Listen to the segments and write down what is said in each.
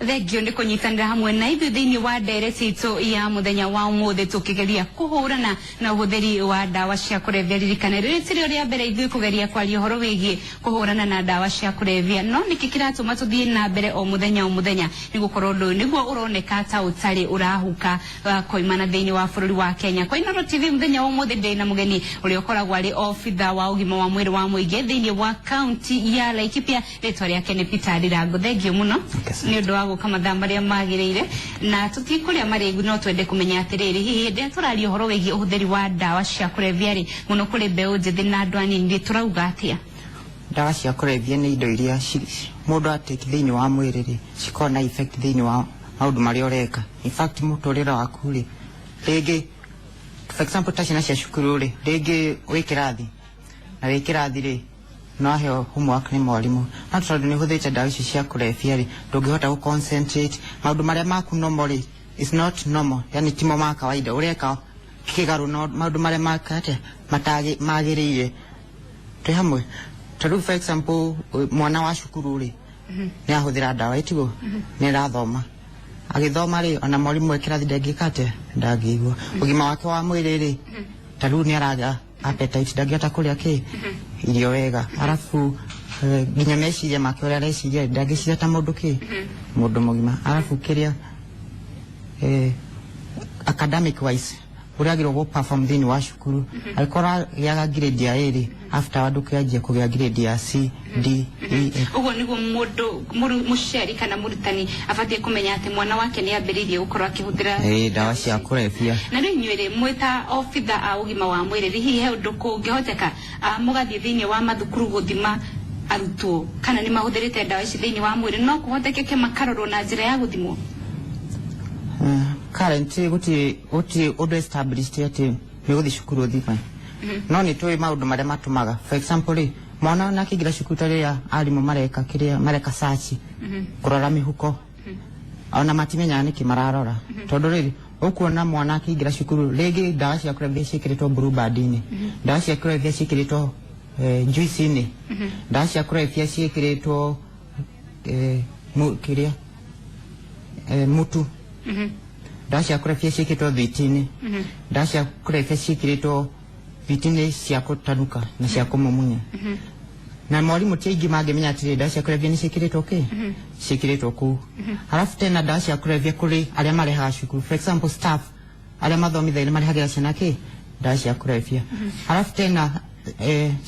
Thengio nĩ kũnyitanĩra hamwe na ithuĩ thĩinĩ wa ndereti itũ ya mũthenya wa ũmũthĩ, tũkĩgeria kũhũrana na ũhũthĩri wa ndawa cia kũrebia. Ririkana, rĩrĩ tirĩo rĩa mbere ithuĩ kũgeria kwaria ũhoro wĩgiĩ kũhũrana na ndawa cia kũrebia, no nĩkĩ kĩratũma tũthiĩ na mbere o mũthenya o mũthenya? Nĩ gũkorwo ũndũ ũyũ nĩguo ũroneka ta ũtarĩ ũrahuka koimana thĩinĩ wa bũrũri wa Kenya. Kwa Inooro TV mũthenya wa ũmũthĩ ndĩ na mũgeni ũrĩa ũkoragwo arĩ obitha wa ũgima wa mwĩrĩ wa mũingĩ thĩinĩ wa kaunti ya Laikipia. Rĩtwa rĩake nĩ Peter Ndirango. Thengio mũno nĩ ũndũ wa gũka mathaa marĩa magĩrĩire, na tũtikũrĩa marĩgu, no twende kũmenya atĩrĩrĩ, hihi hĩndĩ ĩrĩa tũraria ũhoro wĩgiĩ ũhũthĩri wa ndawa cia kũrebia rĩ, mũno kũrĩ mbeũ njĩthĩ na andũ anini rĩ, tũrauga atĩa? Ndawa cia kũrebia nĩ indo iria mũndũ atake thĩinĩ wa mwĩrĩ rĩ, cikoragwo na effect thĩinĩ wa maũndũ marĩa ũreka, in fact mũtũrĩre waku rĩ. Rĩngĩ, for example, ta ciana cia cukuru rĩ, rĩngĩ wĩ kĩrathi, na wĩ kĩrathi rĩ, no aheo homework nĩ mwarimũ, no tondũ nĩ ũhũthĩrĩte ndawa icio cia kũrebia rĩ, ndũngĩhota gũ concentrate. Maũndũ marĩa maku normal rĩ, is not normal, yani timo ma kawaida, ũreka kĩgarũ no maũndũ marĩa maka atĩa magĩrĩire. Twĩ hamwe? Ta rĩu, for example, mwana wa cukuru rĩ, nĩ ahũthĩra ndawa ĩtiguo nĩ arathoma, agĩthoma rĩ, ona mwarimũ e kĩrathi ndangĩka atĩa, ndangĩigua. Ũgima wake wa mwĩrĩ rĩ, ta rĩu nĩ araga appetite, ndangĩhota kũrĩa kĩ irio wega, arabu nginya meciria make, ũrĩa areciria, ndangĩciria ta mũndũ kĩ mũndũ mũgima. Arabu kĩrĩa academic wise, ũrĩa agĩrĩirwo gũ perform thĩinĩ wa cukuru, angĩkorwo agĩaga grade ya A rĩ, after ndũkĩanjia kũgĩa grade ya C, D, E, F. Ũguo nĩguo mũndũ mũciari kana mũrutani abatiĩ kũmenya atĩ mwana wake nĩ ambĩrĩirie gũkorwo akĩhũthĩra Ndawa cia kũrebia. Na rĩu inyuĩ rĩ, mwĩ ta obitha a ũgima wa mwĩrĩ rĩ, hihi he ũndũ kũngĩhoteka mũgathiĩ thĩinĩ wa mathukuru gũthima arutwo kana nĩ mahũthĩrĩte ndawa ici thĩinĩ wa mwĩrĩ? No kũhotekeke makarorwo na njĩra ya gũthimwo? Currently gũtirĩ ũndũ established atĩ nĩ gũthiĩ cukuru ũthime, no nĩ tũĩ maũndũ marĩa matũmaga. For example rĩ, mwana ona akĩingĩra cukuru, ta rĩrĩa arimũ mareka kĩrĩa mareka search, kũrora mĩhuko, ona matimenyaga nĩkĩ mararora, tondũ rĩrĩ, ũkuona mwana akĩingĩra cukuru, rĩngĩ ndawa cia kũrebia ciĩkĩrĩtwo Blue Band-inĩ, ndawa cia kũrebia ciĩkĩrĩtwo juice-inĩ, ndawa cia kũrebia ciĩkĩrĩtwo kĩrĩa mutu, ndawa cia kũrebia ciĩkĩrĩtwo thwiti-inĩ, ndawa cia kũrebia ciĩkĩrĩtwo thwiti-inĩ cia kũtanuka na cia kũmumunya, na mwarimũ ti aingĩ mangĩmenya atĩrĩ, ndawa cia kũrebia nĩ ciĩkĩrĩtwo kĩ ciĩkĩrĩtwo kũu. Halafu tena ndawa cia kũrebia kũrĩ arĩa marehaga cukuru, for example staff arĩa mathomithagia nĩ marehagĩra ciana kĩ ndawa cia kũrebia. Halafu tena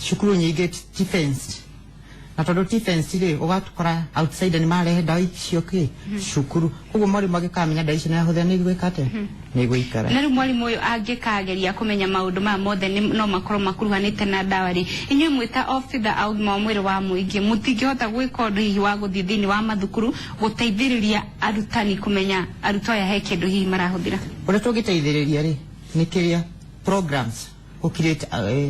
cukuru nyingĩ ti fenced, na tondũ ti fenced rĩ, ũgakora outsider nĩ marehe ndawa icio kĩ cukuru. Koguo mwarimũ angĩkamenya ndawa icio nĩ ahũthĩra, nĩ igwĩka atĩa? Nĩ igũikara. Na rĩu mwarimũ ũyũ angĩkageria kũmenya maũndũ maya mothe no makorwo makuruhanĩte na ndawa rĩ, inyuĩ mwĩ ta obitha a ũgima wa mwĩrĩ wa mũingĩ, mũtingĩhota gwĩka ũndũ hihi wa gũthiĩ thĩinĩ wa mathukuru gũteithĩrĩria arutani kũmenya arutwo aya he kĩndũ hihi marahũthĩra? Ũrĩa tũngĩteithĩrĩria rĩ, nĩ kĩrĩa programs, gũ create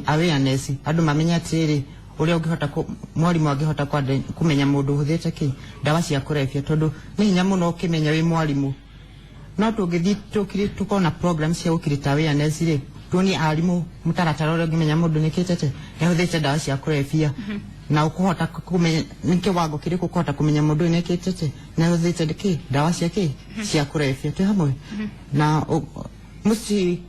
awareness, andũ mamenye atĩrĩrĩ, ũrĩa ũngĩhota mwarimũ angĩhota kũmenya mũndũ ũhũthĩrĩte kĩ ndawa cia kũrebia, tondũ nĩ hinya mũno ũkĩmenya wĩ mwarimũ. No tũngĩthiĩ tũkorwo na program cia gũ create awareness rĩ, tuonie arimũ mũtaratara ũrĩa ũngĩmenya mũndũ nĩkĩtete nĩahũthĩrĩte ndawa cia kũrebia, na ũkũhota kũmenya nĩ kĩwango kĩrĩkũ ũkũhota kũmenya mũndũ ũyũ nĩkĩtete nĩahũthĩrĩte kĩ ndawa cia kĩ cia kũrebia. Twĩ hamwe? Na muci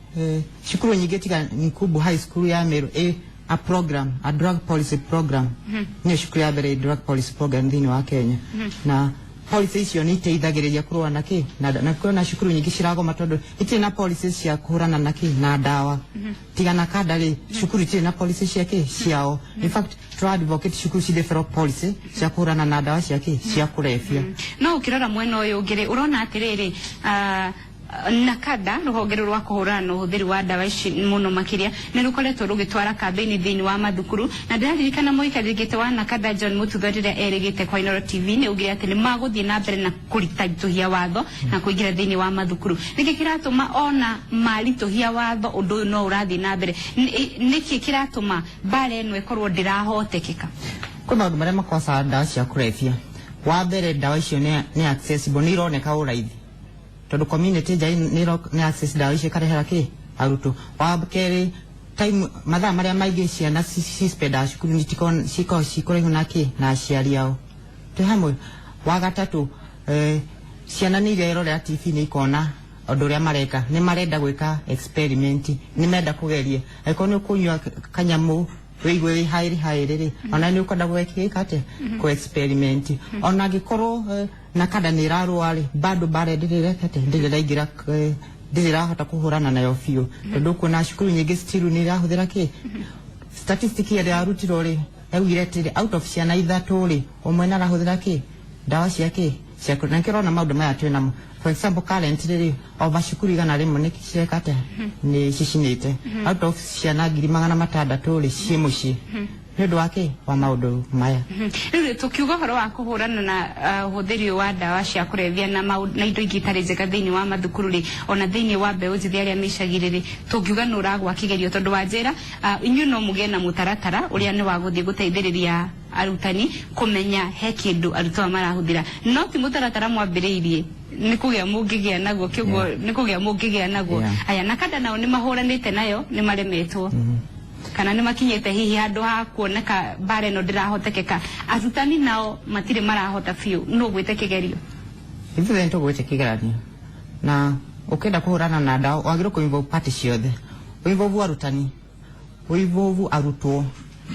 cukuru nyingĩ tiga Nkubu High School ya Meru ĩ a program, a drug policy program, nĩyo cukuru ya mbere ĩ drug policy program thĩinĩ wa Kenya, na policy icio nĩ iteithagĩrĩria kũrũa na kĩ na kwĩna cukuru nyingĩ ciragoma tondũ itirĩ na policy cia kũhũrana na kĩ na ndawa. Tiga na kanda rĩ, cukuru itirĩ na policy cia kĩ ciao. In fact, tũra advocate cukuru ci develop policy cia kũhũrana na ndawa cia kĩ cia kũrebia. No ũkĩrora mwena ũyũ ũngĩ rĩ, ũrona atĩrĩrĩ, NACADA, rũhonge rũrũ rwa kũhũrana na ũhũthĩri wa ndawa ici mũno makĩria, nĩ rũkoretwo rũgĩtwara kambĩini thĩinĩ wa mathukuru, na ndĩraririkana mũikarĩri gĩtĩ wa NACADA John Mututho rĩrĩa erĩgĩte kwa Inooro TV nĩ augire atĩ nĩ magũthiĩ na mbere na kũritũhia watho na kũingĩra thĩinĩ wa mathukuru. Nĩkĩ kĩratũma ona maritũhia watho ũndũ ũyũ no ũrathiĩ na mbere? Nĩkĩ kĩratũma mbara ĩno ĩkorwo ndĩrahotekeka? Kwĩ maũndũ marĩa makosaga ndawa cia kũrebia. Wa mbere, ndawa icio nĩ accessible, nĩ ironeka ũraithi, tondũ community nja nĩ access ndawa icio, ikarehera kĩ arutwo. Wa kerĩ, time, mathaa marĩa maingĩ ciana cispendaga cukuru nĩ cikoragwo cikũraihu na kĩ na aciari ao. Twĩ hamwe? Wa gatatũ, Ciana nĩ irerorera TV nĩ ikona ũndũ ũrĩa mareka, nĩ marenda gwĩka experiment, nĩ menda kũgeria. Angĩkorwo nĩ ũkũnyua kanyamũ wĩigue wĩ haĩrĩ haĩrĩ rĩ, ona nĩ ũkwenda gwĩka atĩa, kũ experiment. Ona angĩkorwo na kada nĩ ĩrarũa rĩ, bado bara ndĩrĩ atĩa, ndĩrĩ ĩraingĩra, ndĩrĩ ĩrahota kũhũrana nayo biũ, tondũ kuona cukuru nyingĩ still nĩ irahũthĩra kĩ. Statistic ĩrĩa yarutirwo rĩ, yaugire atĩrĩ, out of ciana ithatũ rĩ, ũmwe nĩ arahũthĩra kĩ, ndawa cia kĩ, cia na nĩkĩo ũrona maũndũ maya twĩ namo. For example, currently rĩ, over cukuru 100 nĩ cireka atĩa, nĩ cicinĩte. Out of ciana 600,000 rĩ, ciĩ mũciĩ nĩ ũndũ wa kĩ, wa maũndũ maya. Rĩu tũkiuga ũhoro wa kũhũrana na ũhũthĩri wa ndawa cia kũrebia na na indo ingĩ itarĩ njega thĩinĩ wa mathukuru rĩ, ona thĩinĩ wa mbeũ njĩthĩ arĩa me icagi-rĩ rĩ, tũngiuga nĩ ũragwa kĩgerio, tondũ wanjĩra inyuĩ no mũgĩe na mũtaratara ũrĩa nĩ wa gũthiĩ gũteithĩrĩria arutani kũmenya he kĩndũ arutwo aya marahũthĩra, no ti mũtaratara mwambĩrĩirie, nĩ kũgĩa mũngĩgĩa naguo kĩguo, nĩ kũgĩa mũngĩgĩa naguo. Aya na kada nao nĩ mahũranĩte nayo, nĩ maremetwo kana nĩ makinyĩte hihi handũ ha kuoneka mbara ĩno ndĩrahotekeka. Arutani nao matirĩ marahota biũ, nũ gwĩte kĩgerio? Ithuĩ nĩ tũgwĩte kĩgeranio, na ũkĩenda kũhũrana na ndawa wagĩrĩirwo kũ involve party ciothe, ũ involve arutani, ũ involve arutwo,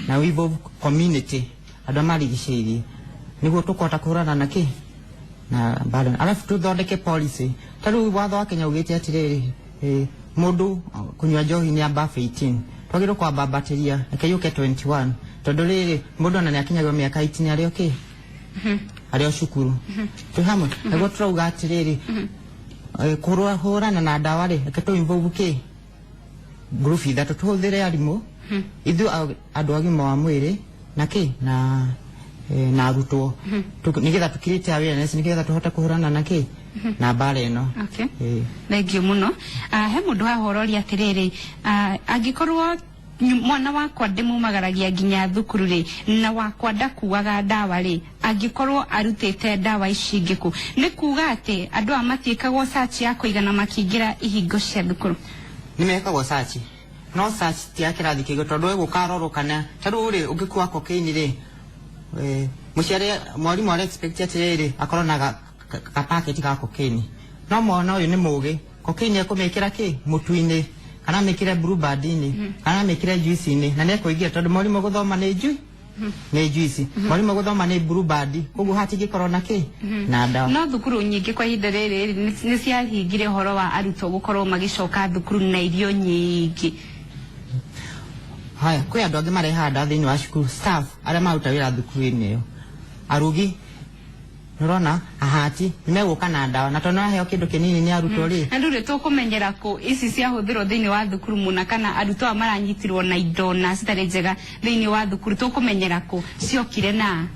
na ũ involve community, andũ arĩa marigicĩirie, nĩguo tũkũhota kũhũrana na kĩ, na mbara. Alafu tũthondeke policy. Ta rĩu watho wa Kenya ugĩte atĩrĩrĩ, mũndũ kũnyua njohi nĩ above 18, twagĩrĩirwo kwambambatĩria reke yũke 21, tondũ rĩrĩ mũndũ ona nĩ akinyagio mĩaka 18 arĩ o kĩ, arĩ o cukuru. Twĩ hamwe? Nĩguo tũrauga atĩrĩrĩ, kũhũrana na ndawa rĩ, reke tũ involve kĩ, group ithatũ, tũhũthĩre arimũ, ithuĩ andũ agima wa mwĩrĩ, na kĩ, na na arutwo, nĩgetha tũ create awareness, nĩgetha tũhote kũhũrana na kĩ, na mbara ĩno. Okay. Thank you mũno. He mũndũ haha ũroria atĩrĩrĩ, angĩkorwo mwana wakwa ndĩmumagaragia nginya thukuru rĩ, na wakwa ndakuaga ndawa rĩ, angĩkorwo arutĩte ndawa ici ingĩ kũ, nĩ kuga atĩ andũ aya matiĩkagwo search ya kũigana makĩingĩra ihingo cia thukuru? Nĩ mekagwo search, no search ti ya kĩrathi kĩigũ, tondũ ĩgũkarorwo kana ta rĩu rĩ, ũngĩkua cocaine rĩ, mũciari, mwarimũ ara expect atĩrĩrĩ, akorwo na ka packet ga cocaine, no mwana ũyũ nĩ mũgĩ, cocaine ekũmĩkĩra kĩ, mũtu-inĩ, kana amĩkĩre Blue Band-inĩ, kana amĩkĩre juice-inĩ, na nĩ ekũingĩra, tondũ mwarimũ gũthoma nĩ nĩ juice, mwarimũ gũthoma nĩ Blue Band, koguo hatingĩkorwo na kĩ, na ndawa. No thukuru nyingĩ kwa ihinda rĩrĩ nĩ ciahingire ũhoro wa arutwo gũkorwo magĩcoka thukuru na irio nyingĩ. Haya, kwĩ andũ angĩ marehaga ndawa thĩinĩ wa cukuru, staff arĩa maruta wĩra thukuru-inĩ ĩyo, arugi, nĩũrona, ahati nĩ megũka na ndawa, na tondũ nĩaraheo kĩndũ kĩnini nĩ arutwo rĩ. Na rĩu rĩ, tũkũmenyera kũ ici ciahũthĩrwo thĩinĩ wa thukuru mũna, kana arutwo aya maranyitirwo na indo na citarĩ njega thĩinĩ wa thukuru, tũkũmenyera kũ ciokire na?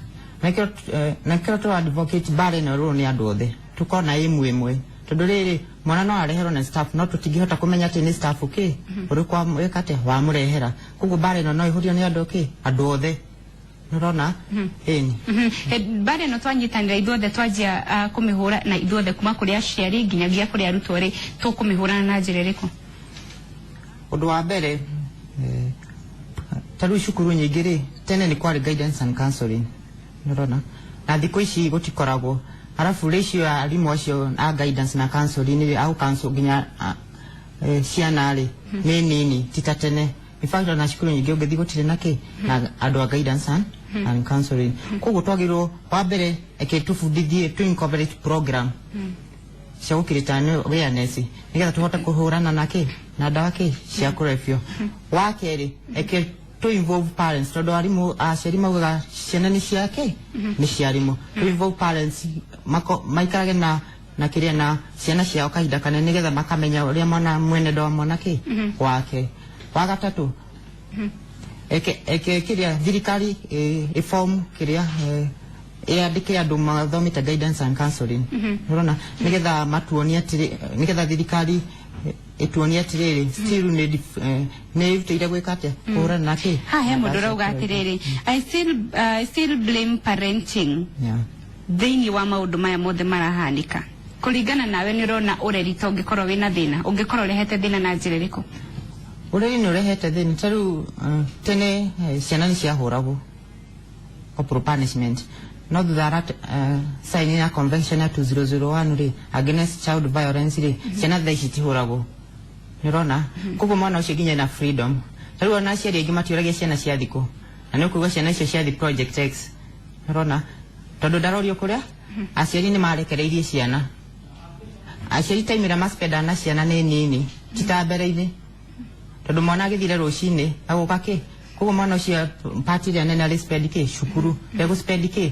Nakĩo tũ advocate mbara ĩno ĩrũrwo nĩ andũ othe, tũkorwo na ĩmwe ĩmwe, tondũ rĩrĩ mwana no areherwo na staff, no tũtingĩhota kũmenya atĩ nĩ staff kĩ ũrĩkũ wĩka atĩa wamũrehera. Koguo mbara ĩno no ĩhũrio nĩ andũ kĩ, andũ othe, nĩũrona, ĩni. Mbara ĩno twanyitanĩra ithuothe, twanjia kũmĩhũra na ithuothe, kuma kũrĩ aciari nginyagia kũrĩ arutwo rĩ, tũkũmĩhũrana na njĩra ĩrĩkũ? Ũndũ wa mbere, ta rĩu cukuru nyingĩ rĩ, tene nĩ kwarĩ guidance and counseling, nĩũrona, na thikũ ici gũtikoragwo. Arabu ratio ya arimũ acio a guidance na counseling rĩ, au counsel nginya ciana rĩ, nĩ nini, ti ta tene. In fact, ona cukuru nyingĩ ũngĩthiĩ gũtirĩ na kĩ, na andũ a guidance and counseling. Koguo twagĩrĩirwo, wa mbere, eke tũbundithie, tu incorporate program cia gũkirĩta awareness, nĩgetha tũhote kũhũrana na kĩ, na ndawa kĩ, cia kũrebio. Wa kerĩ, eke to involve parents, tondũ arimũ, aciari maugaga ciana nĩ ciake, nĩ cia arimũ. To involve parents, maikarage na kĩrĩa, na ciana ciao kahinda kanene, nĩgetha makamenya ũrĩa mwana mwenendo wa mwana kĩ wake. Wa gatatũ, eke kĩrĩa thirikari ĩform kĩrĩa, ĩandĩke andũ mathomete guidance and counseling, ũrona, nĩgetha matuonie atĩrĩ, nĩgetha thirikari ĩtuonie atĩrĩrĩ, still nĩ ĩrutĩire gwĩka atĩa, kũhũrana na kĩ. Haha he mũndũ ũrauga atĩrĩrĩ, I still blame parenting thĩinĩ wa maũndũ maya mothe marahanĩka. Kũringana nawe, nĩ ũrona ũreri ta ũngĩkorwo wĩna thĩna, ũngĩkorwo ũrehete thĩna na njĩra ĩrĩkũ? Ũreri nĩ ũrehete thĩna. Ta rĩu tene ciana nĩ ciahũragwo, corporal punishment. No thutha sign ya convention ya 2001 rĩ, against child violence rĩ, ciana thaa ici itihũragwo. Nĩũrona? Koguo mwana ũcio nginya ena freedom. Ta rĩu ona aciari aingĩ matiũragia ciana cia thikũ, na nĩ ũkũigua ciana icio ciathi Project X. Nĩũrona? Tondũ ndarorio kũrĩa aciari nĩ marekereirie ciana. Aciari time ĩrĩa maspendaga na ciana nĩ nini, ti ta mbere-inĩ, tondũ mwana agĩthire rũcinĩ agũka kĩ. Koguo mwana ũcio part ĩrĩa nene arĩ spend kĩ cukuru, ndegũ spend kĩ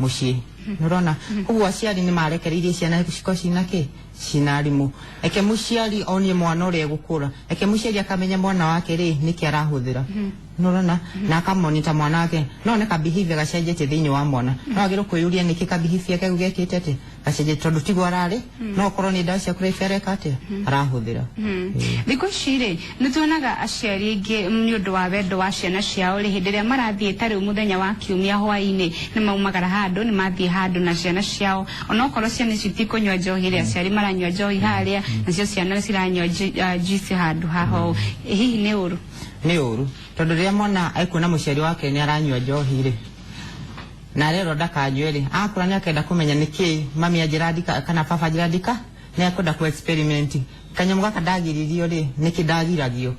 mũciĩ. Nĩũrona? Koguo aciari nĩ marekereirie ciana cikorwo cina kĩ, cina arimũ. Eke mũciari onie mwana ũrĩa egũkũra, eke mũciari akamenya mwana wake rĩ nĩkĩ arahũthĩra. Nĩũrona? Na akamonita mwana wake, no one ka behavior gacenjetie thĩinĩ wa mwana, no agĩrĩirwo kwĩyũria nĩkĩ ka behavior kau gekĩte atĩ gacenjetie, tondũ tiguo ararĩ, no okorwo nĩ ndawa cia kũrebia areka atĩa arahũthĩra. Thikũ ici rĩ, nĩ tuonaga aciari aingĩ nĩ ũndũ wa wendo wa ciana ciao rĩ, hĩndĩ ĩrĩa marathiĩ ta rĩu mũthenya wa kiumia hwaĩ-inĩ, nĩ maumagara handũ, nĩ mathiĩ handũ na ciana ciao, onokorwo ciana ici tikũnyua njohi rĩ, aciari maranyua njohi harĩa, nacio ciana ciranyua juice handũ haha ũũ. Hihi nĩ ũru? Nĩ ũru, tondũ rĩrĩa mwana ekuona mũciari wake nĩ aranyua njohi rĩ, na arerwo ndakanyue rĩ, akũra nĩ akenda kũmenya nĩkĩ mami anjĩra ndika kana baba anjĩra ndika, nĩ akwenda ku experiment kanyamũ gaka ndagiririo rĩ, nĩkĩ ndagiragio.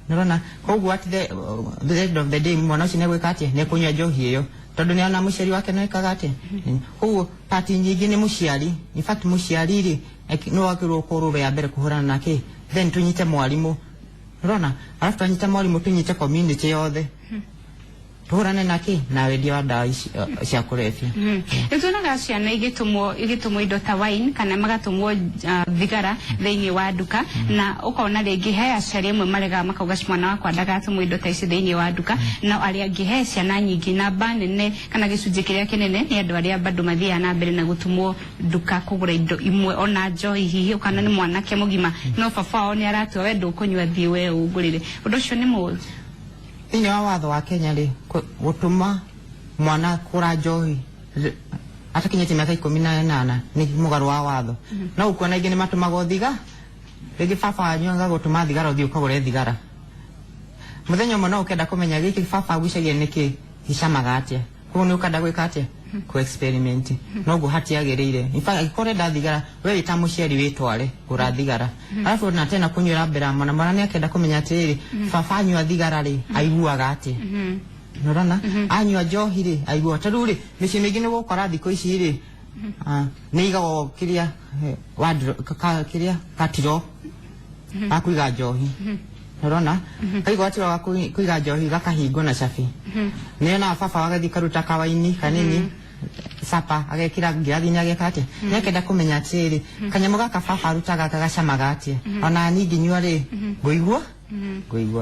Nĩũrona? Koguo at the end of the day mwana ũcio nĩegwĩka atĩa? Nĩekũnyua njohi ĩyo, tondũ nĩona mũciari wake nĩekaga atĩa. Koguo part nyingĩ nĩ mũciari. In fact mũciari rĩ nĩwe wagĩrĩirwo gũkorwo ũrĩa mbere kũhũrana na kĩ, then tũnyite mwarimũ. Nĩũrona? Alafu twanyita mwarimũ tũnyite community yothe, tũhũrane na kĩ, na wendia wa ndawa ici cia kũrebia. Nĩ tuonaga ciana igĩtũmwo indo ta wine kana magatũmwo thigara thĩinĩ wa nduka, na ũkona rĩngĩ he aciari amwe maregaga makauga mwana wakwa ndagatũmwo indo ta ici thĩinĩ wa nduka, no arĩa angĩ he ciana nyingĩ, namba nene kana gĩcunjĩ kĩrĩa kĩnene nĩ andũ arĩa bado mathiaga na mbere na gũtũmwo nduka kũgũra indo imwe, ona njohi hihi ũkana nĩ mwanake mũgima, no baba wao nĩ aratua we ndũkũnyua, thiĩ we ũngũrĩre. Ũndũ ũcio nĩ mũũru? Thĩinĩ wa watho wa Kenya rĩ, gũtũma mwana kũgũra njohi atakinyĩtie mĩaka 18 nĩ mũgarũ wa watho. No ũkuona aingĩ nĩ matũmagwo thiga, rĩngĩ baba wanyu agagũtũma thigara, ũthiĩ ũkagũre thigara. Mũthenya ũmwe no ũkenda kũmenya gĩkĩ baba agucagia nĩkĩ, gĩcamaga atĩa, koguo nĩ ũkenda gwĩka atĩa, ku experiment. Noguo hatiagĩrĩire. In fact angĩkorwo ũrenda thigara, we wĩ ta mũciari wĩtware gũra thigara, alafu na tena kũnyuĩra mbere ya mwana. Mwana nĩ akenda kũmenya atĩrĩrĩ, baba anyua thigara rĩ aiguaga atĩa. Nĩũrona? Anyua njohi rĩ aiguaga ta rĩu rĩ, mĩciĩ mĩingĩ nĩ gũkora thikũ ici rĩ, nĩ igagwo kĩrĩa kĩrĩa katiro ga kũiga njohi. Nĩũrona? Kaigwo gatiro ga kũiga njohi gakahingwo na cabi. Nĩonaga baba agathiĩ karuta kawaini kanini sapa agekĩra ngirathi-inĩ, ageka atĩa, nĩakenda kũmenya atĩrĩrĩ, kanyamũ gaka baba arutaga gacamaga atĩa, ona niĩ ngĩnyua rĩ ngũigua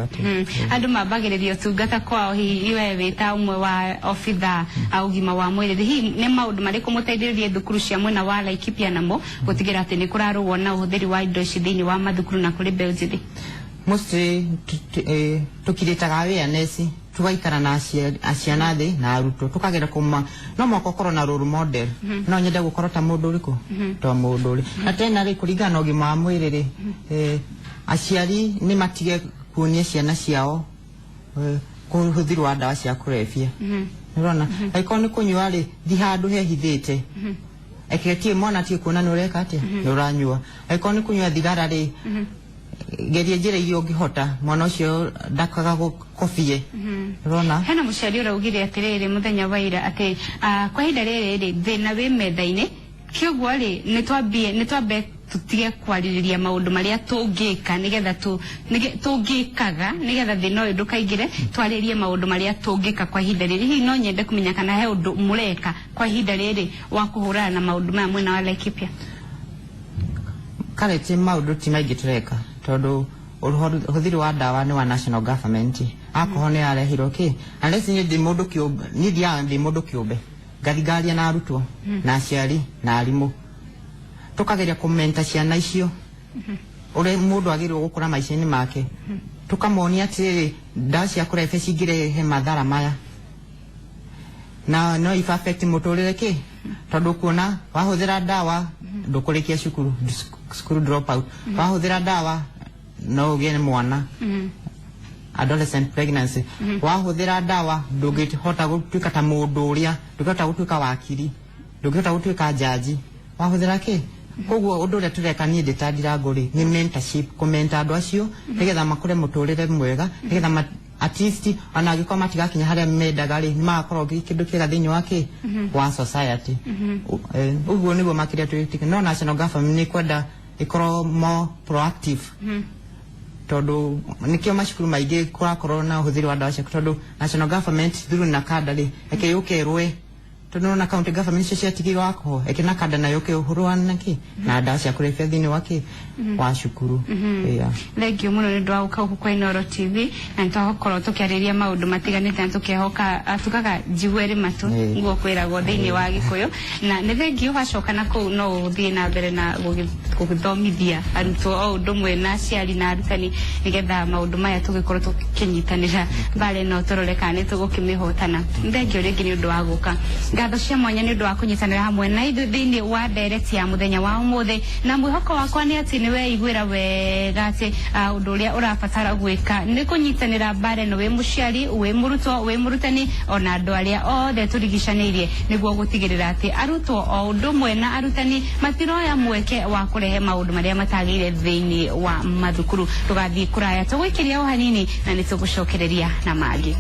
atĩa. Andũ mambagĩrĩria ũtungata kwao. Hihi we wĩ ta ũmwe wa obitha a ũgima wa mwĩrĩ, hihi nĩ maũndũ marĩkũ mũteithĩrĩrie thukuru cia mwena wa Laikipia namo gũtigĩra atĩ nĩ kũrarũo na ũhũthĩri wa indo ici thĩinĩ wa mathukuru na kũrĩ mbeũ njĩthĩ? Mostly tũkirĩtaga awareness, tugaikara na ciana thĩ na arutwo, tukagera kuma no mwaka ũkorwo na role model, no nyende gũkorwo ta mũndũ ũrĩkũ, ta mũndũ ũrĩ na tena rĩ, kũringana na ũgima wa mwĩrĩ rĩ, aciari nĩ matige kuonia ciana ciao kũhũthĩri wa ndawa cia kũrebia. Nĩũrona? Angĩkorwo nĩ kũnyua rĩ, thi handũ hehithĩte, eketie mwana tie kuona nĩ ũreka atĩa, nĩ ũranyua. Angĩkorwo nĩ kũnyua thigara rĩ, geria njĩra iria ũngĩhota mwana ũcio ndakaga gũkobie. Ũrona? Hena mũciari ũraugire atĩrĩrĩ mũthenya wa ira atĩ kwa ihinda rĩrĩ rĩ, thĩna wĩ metha-inĩ, kĩoguo rĩ nĩ twambe tutige kwarĩrĩria maũndũ marĩa tũngĩka nĩgetha tũngĩkaga nĩgetha thĩna ũyũ ndũkaingĩre, twarĩrie maũndũ marĩa tũngĩka kwa ihinda rĩrĩ. Hihi no nyende kũmenya kana he ũndũ mũreka kwa ihinda rĩrĩ wa kũhũrana na maũndũ maya mwena wa Laikipia? Kareti maũndũ ti maingĩ tũreka, tondũ ũhũthĩri wa ndawa nĩ wa national government, akorwo nĩ yarehirwo kĩ, unless niĩ ndĩ mũndũ kĩũmbe, niĩ thiaga ndĩ mũndũ kĩũmbe ngathingaria na arutwo na aciari na arimũ, tũkageria kũmenta ciana icio ũrĩa mũndũ agĩrĩirwo gũkũra maica-inĩ make, tũkamonia atĩrĩrĩ, ndawa cia kũrebia cingĩrehe mathara maya na no iba affect mũtũrĩre kĩ, tondũ kuona wahũthĩra ndawa ndũkũrĩkia cukuru, school drop out, wahũthĩra ndawa no ũgĩe mwana. Adolescent pregnancy. Wahũthĩra ndawa, ndũngĩhota gũtuĩka ta mũndũ ũrĩa, ndũngĩhota gũtuĩka wakiri, ndũngĩhota gũtuĩka jaji wahũthĩra kĩ. Koguo ũndũ ũrĩa tũreka niĩ ndĩ ta Ndirango rĩ, nĩ mentorship, kũmenta andũ acio nĩgetha makũre mũtũrĩre mwega, nĩgetha at least ona angĩkorwo matigakinya harĩa mendaga rĩ, nĩ magakorwo kĩndũ kĩega thĩinĩ wa kĩ wa society. Ũguo nĩguo makĩria twĩtĩkĩ. No national government nĩ kwenda ĩkorwo more proactive, tondũ nĩkĩo macukuru maingĩ kũrakorwo na ũhũthĩri wa ndawa cia, tondũ national government through NACADA rĩ, eke yũke ĩrũe, tondũ nona county government icio ciatigirwo alcohol, eke NACADA nayo yũke ũhũrane na kĩ na ndawa cia kũrebia thĩinĩ wa kĩ wa cukuru. Yeah. Thank you muno nĩ ũndũ wa gũka gũkũ kwa Inooro TV, na nĩtwakorwo tũkĩarĩria maũndũ matiganĩte na tũkehoka tugaga njigue matũ nguo kwĩragwo thĩinĩ wa Gĩkũyũ. Na nĩ thank you, wacoka na kũu no ũthiĩ na mbere na gũgĩthomithia arutwo o ũndũ ũmwe na aciari na arutani, nĩgetha maũndũ maya tũgĩkorwo tũkĩnyitanĩra mbara ĩno, tũrore kana nĩ tũgũkĩmĩhotana. Thank you rĩngĩ nĩ ũndũ wa gũka. Ngatho cia mwanya nĩ ũndũ wa kũnyitanĩra hamwe na ithuĩ thĩinĩ wa ndereti ya mũthenya wa ũmũthĩ, na mwĩhoko wakwa nĩ atĩ nĩ weiguĩra wega atĩ ũndũ ũrĩa ũrabatara gwĩka nĩ kũnyitanĩra mbara ĩno, wĩ mũciari, wĩ mũrutwo, wĩ mũrutani, ona andũ arĩa othe tũrigicanĩirie, nĩguo gũtigĩrĩra atĩ arutwo o ũndũ ũmwe na arutani matiroya mweke wa kũrehe maũndũ marĩa matagĩrĩire thĩinĩ wa mathukuru. Ndũgathiĩ kũraya, tũgũikĩria o hanini na nĩ tũgũcokereria na mangĩ.